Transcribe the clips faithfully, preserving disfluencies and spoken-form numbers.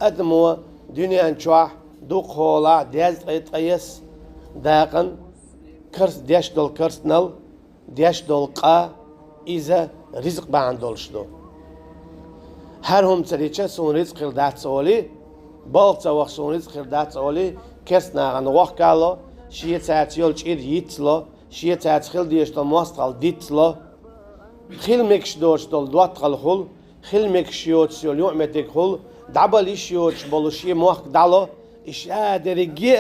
адамо дуьнен чохь дукхахьолахь дезткъе ткъаесна дакъана карс-, деш долу карснал, деш долу къа, иза ризкъ бахьана долуш ду. ХӀара хӀума ца дича суна ризкъ хир дац олий, балха ца вахча суна ризкъ хир дац олий, керстанахана вохкало, шен цаьрца йолу чӀир йицло, шен цаьрца хила дезаш долу мостагӀалла дицло, хила мегаш доцуш долу доттагӀалла хуьлу, хила мегаш йоцуш йолу юкъаметтиг хуьлу, дӀабала йиш йоцуш болу шен мохк дӀало, и ша дерриге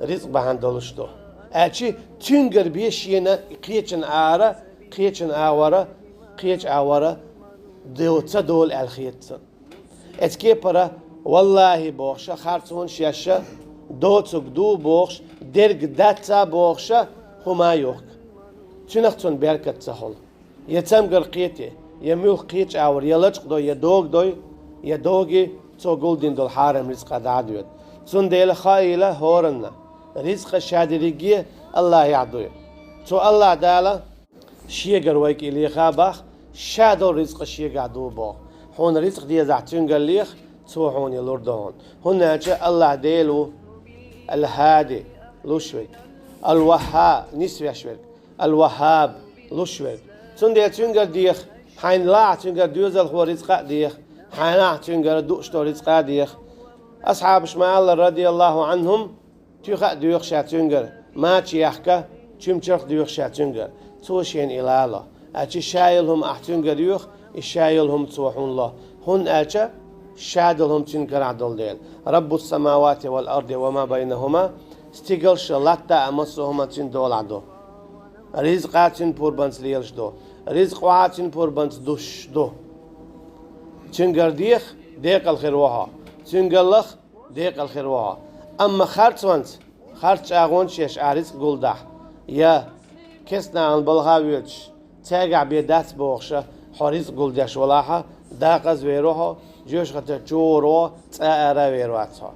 а ризкъ бахьана долуш ду. Аьлча цуьнгара бен шена кхечанна ара, кхечанна агӀора, кхечу агӀора до-, ца долу аьлла хета цунна. Эцу кепара, валлахӀи бохуша, харцонаш еш, доцург ду бохуш, дерг дац а бохуша, хӀума йохка. Цуьнах цунна беркат ца хуьлу. Я цамгар кхете, я муьлх кхечу агӀор, я лачкъадой, я догадой, я доги, цо гулдина долу хьарам ризкъа дӀа а доьду. Цундела хаийла хӀоранна, ризкъа ша дерриге АллахӀехь дуй. Цу АллахӀ Дала Шегара вайга и леха бах, ша долу ризкъа шегахь ду боху. Хьуна ризкъ дезахь, цуьнгара леха, цо хьуна и лур ду хьуна. ХӀунда аьлча АллахӀ Дела ву Ал-ХӀади, луш верг, Ал-ВахӀа, нисвеш верг, Ал-ВахӀаб, луш верг. Цундела цуьнгара деха, хьайна лахь цуьнгара доьзалхо ризкъа а деха, хьайна лахь цуьнгара дууш долу ризкъа а деха. Асхьабаш ма-аллара, радияллахӀу Ӏанхум, туьха а доьху ша цуьнгара, мача яхка, чуьмчарх а доьху ша цуьнгара. Цо шена и лало. Аьлча ша йолу хӀума ахь цуьнгара йоьху, и ша йолу хӀума цо хьуна ло. ХӀунда аьлча ша долу хӀума цуьнан карахь долу дела. Раббус-самавати вал-арди ва ма байнахӀума, стигалш а, латта а, массо а хӀума цуьнан долахь ду. Ризкъа цуьнан пурбанца лелаш ду. Ризкъ охьа цуьнан пурбанца дуссуш ду. Цуьнгара деха, декъала хир ву хьо. Цуьнгара лаха, декъала хир ву хьо. Амма харцонца, харц чӀагӀонаш еш ахь ризкъ гулдахь, я керстанахана балха а воьдуш, цаьргахь бен дац бохуша, хьо ризкъ гулдеш валахьа, декъаза вер ву хьо, жоьжахатар чу гӀур ву, цкъа а ара а вер вац хьо.